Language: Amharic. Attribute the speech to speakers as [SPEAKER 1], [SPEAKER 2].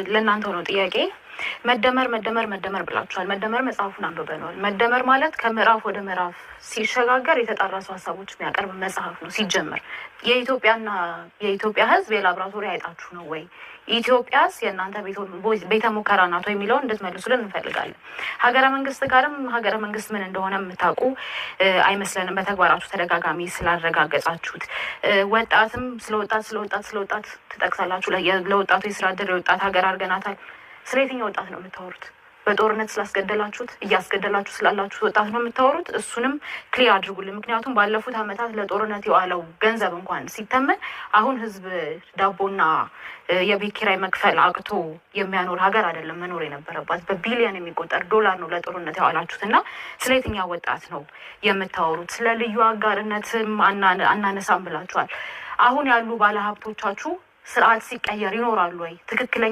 [SPEAKER 1] ለእናንተ ነው ጥያቄ። መደመር መደመር መደመር ብላችኋል። መደመር መጽሐፉን አንብበነዋል። መደመር ማለት ከምዕራፍ ወደ ምዕራፍ ሲሸጋገር የተጣረሱ ሀሳቦች የሚያቀርብ መጽሐፍ ነው። ሲጀመር የኢትዮጵያና የኢትዮጵያ ሕዝብ የላብራቶሪ አይጣችሁ ነው ወይ? ኢትዮጵያስ የእናንተ ቤተ ሙከራ ናት ወይ የሚለውን እንድትመልሱልን እንፈልጋለን። ሀገረ መንግስት ጋርም ሀገረ መንግስት ምን እንደሆነ የምታውቁ አይመስለንም፣ በተግባራችሁ ተደጋጋሚ ስላረጋገጻችሁት። ወጣትም ስለ ወጣት፣ ስለ ወጣት፣ ስለ ወጣት ትጠቅሳላችሁ። ለወጣቱ የስራ እድል፣ የወጣት ሀገር አድርገናታል። ስለ የትኛው ወጣት ነው የምታወሩት? በጦርነት ስላስገደላችሁት፣ እያስገደላችሁ ስላላችሁት ወጣት ነው የምታወሩት? እሱንም clear አድርጉልን። ምክንያቱም ባለፉት ዓመታት ለጦርነት የዋለው ገንዘብ እንኳን ሲተመን አሁን ህዝብ ዳቦና የቤት ኪራይ መክፈል አቅቶ የሚያኖር ሀገር አይደለም መኖር የነበረባት። በቢሊዮን የሚቆጠር ዶላር ነው ለጦርነት የዋላችሁት እና ስለ የትኛው ወጣት ነው የምታወሩት? ስለ ልዩ አጋርነትም አናነሳም ብላችኋል። አሁን ያሉ ባለሀብቶቻችሁ ስርዓት ሲቀየር ይኖራሉ ወይ? ትክክለኛ